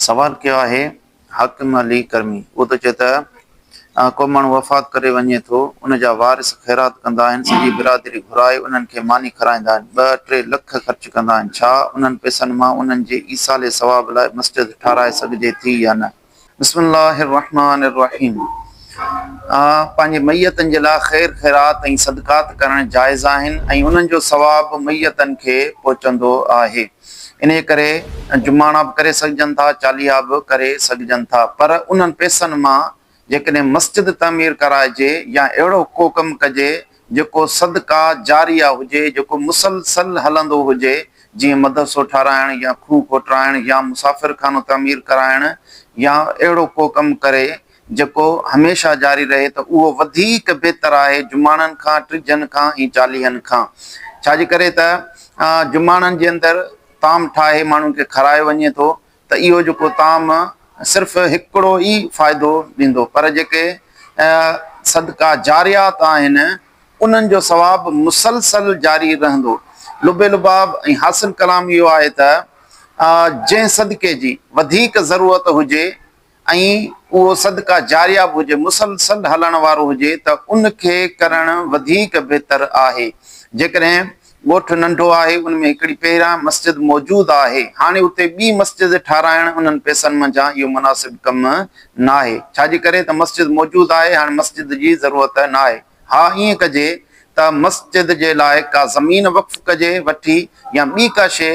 سوال ڪيو آهي حاڪم علي ڪرمي اهو ٿو چئي ته ڪو ماڻهو وفات ڪري وڃي ٿو ان جا وارث خيرات ڪندا آهن سڄي برادري گهرائي انهن کي ماني کارائيندا آهن ٻه ٽي لک خرچ ڪندا آهن ڇا انهن پئسن مان انهن جي ايصال ثواب لاء مسجد ٺاهرائي سگهجي ٿي يا نه؟ بسم الله الرحمٰن الرحيم پنهنجي ميتن جي لاء خير خيرات ۽ صدقات ڪرڻ جائز آهن ۽ انهن جو ثواب ميتن کي پهچندو آهي انهيء ڪري جمعاڻا به ڪري سگهجن ٿا چاليها به ڪري سگهجن ٿا پر انهن پئسن مان جيڪڏهن مسجد تعمير ڪرائجي يا اهڙو ڪو ڪم ڪجي جيڪو صدقه جاريه هجي، جيڪو مسلسل هلندو هجي، جيئن مدرسو ٺهرائڻ يا کوهه کوٽرائڻ يا مسافر خانو تعمير ڪرائڻ يا اهڙو ڪو ڪم ڪري جيڪو هميشه جاري رهي ته اهو وڌيڪ بهتر آهي جمعاڻن کان، ٽجهن کان ۽ چاليهن کان. ڇا جي ڪري ته جمعاڻن جي اندر طعام ٺاهي ماڻهن کي کارايو وڃي ٿو ته اهو جيڪو طعام صرف هڪڙو ئي فائدو ڏيندو پر جيڪي صدقه جاريات آهن انهن جو ثواب مسلسل جاري رهندو. لب لباب ۽ حاصل ڪلام اهو آهي ته جنهن صدقي جي وڌيڪ ضرورت هجي ۽ اهو صدقه جاريه به هجي، مسلسل هلڻ وارو هجي ته ان کي ڪرڻ وڌيڪ بهتر آهي. جيڪڏهن ڳوٺ ننڍو آهي، ان ۾ هڪڙي پهريان مسجد موجود آهي، هاڻي اتي ٻي مسجد ٺاهرائڻ انهن پئسن منجهان اهو مناسب ڪم ناهي، ڇا جي ڪري ته مسجد موجود آهي، هاڻي مسجد جي ضرورت ناهي. ها ائين ڪجي ته مسجد جي لاء ڪا زمين وقف ڪجي وٺي يا ٻي ڪا شيء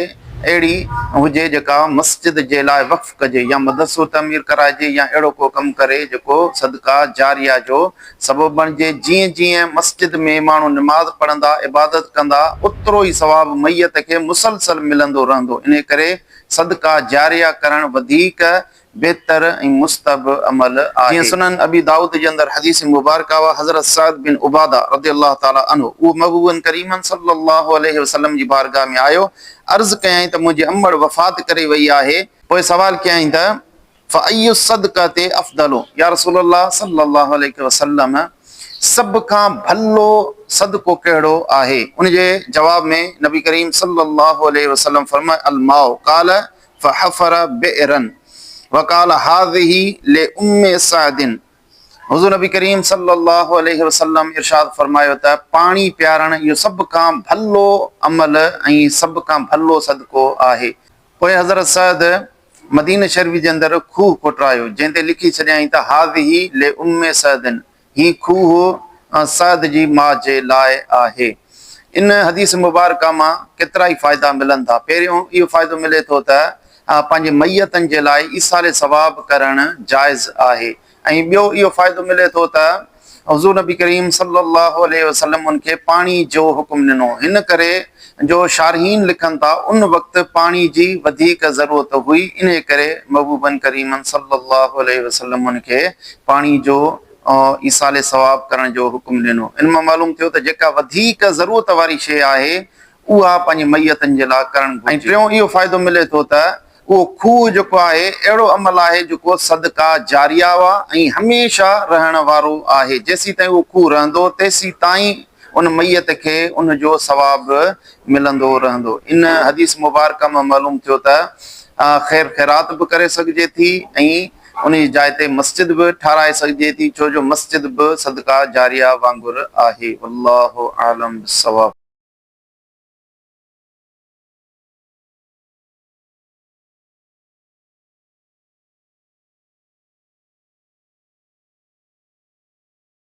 اهڙي هجي جيڪا مسجد جي لاء وقف ڪجي يا مدرسو تعمير ڪرائجي يا اهڙو ڪو ڪم ڪري جيڪو صدقه جاريه جو سبب بڻجي جيئن جيئن مسجد ۾ ماڻهو نماز پڙهندا عبادت ڪندا اوترو ئي ثواب ميت کي مسلسل ملندو رهندو انهي ڪري صدقه جاريه ڪرڻ وڌيڪ بهتر ۽ مستحب عمل آهي. جيئن سنن ابي دائود جي اندر حديث مبارڪه آهي حضرت سعد بن عباده رضي الله تعالٰي عنه اهو محبوبن ڪريمن صلّي الله عليه وسلّم جي بارگاھ ۾ آيو عرض ڪيائين ته منهنجي امڙ وفات ڪري وئي آهي، پوء سوال ڪيائين ته فاي الصدقة افضل يا رسول الله صلّي الله عليه وسلّم سڀ کان ڀلو صدقو ڪهڙو آهي؟ ان جي جواب ۾ نبي ڪريم صلّي الله عليه وسلّم فرمايو الماء قال فحفر بئرا وقال هذه لام سعد حضور نبي ڪريم صلي الله عليه وسلم ارشاد فرمايو ته پاڻي پيارڻ اهو سڀ کان ڀلو عمل ۽ سڀ کان ڀلو صدقو آهي. پوء حضرت سعد مدينه شريف جي اندر کوهه کوٽرايو جنهن تي لکي ڇڏيائين ته هذه لام سعد هي کوهه سعد جي ماء جي لاء آهي. ان حديث مبارڪه مان ڪيترائي فائدا ملن ٿا. پهريون اهو فائدو ملي ٿو ته پنهنجي ميتن جي لاء ايصال ثواب ڪرڻ جائز آهي ۽ ٻيو اهو فائدو ملي ٿو ته حضور نبي ڪريم صلي الله عليه وسلم ان کي پاڻي جو حڪم ڏنو هن ڪري جو شارحين لکن ٿا ان وقت پاڻي جي وڌيڪ ضرورت هئي انهي ڪري محبوبن ڪريمن صلي الله عليه وسلم ان کي پاڻي جو ايصال ثواب ڪرڻ جو حڪم ڏنو. ان مان معلوم ٿيو ته جيڪا وڌيڪ ضرورت واري شيء آهي اها پنهنجي ميتن جي لاء ڪرڻ گهرجي. ۽ ٽيون اهو فائدو ملي ٿو ته اهو کوهه جيڪو آهي اهڙو عمل آهي جيڪو صدقه جاريه ۽ هميشه رهڻ وارو آهي جيسيتائين اهو کوهه رهندو تيسيتائين ان ميت کي ان جو ثواب ملندو رهندو. ان حديث مبارڪه مان معلوم ٿيو ته خير خيرات به ڪري سگهجي ٿي ۽ ان جي جاء تي مسجد به ٺهرائي سگهجي ٿي ڇو جو مسجد به صدقه جاريه وانگر آهي. والله اعلم بالصواب.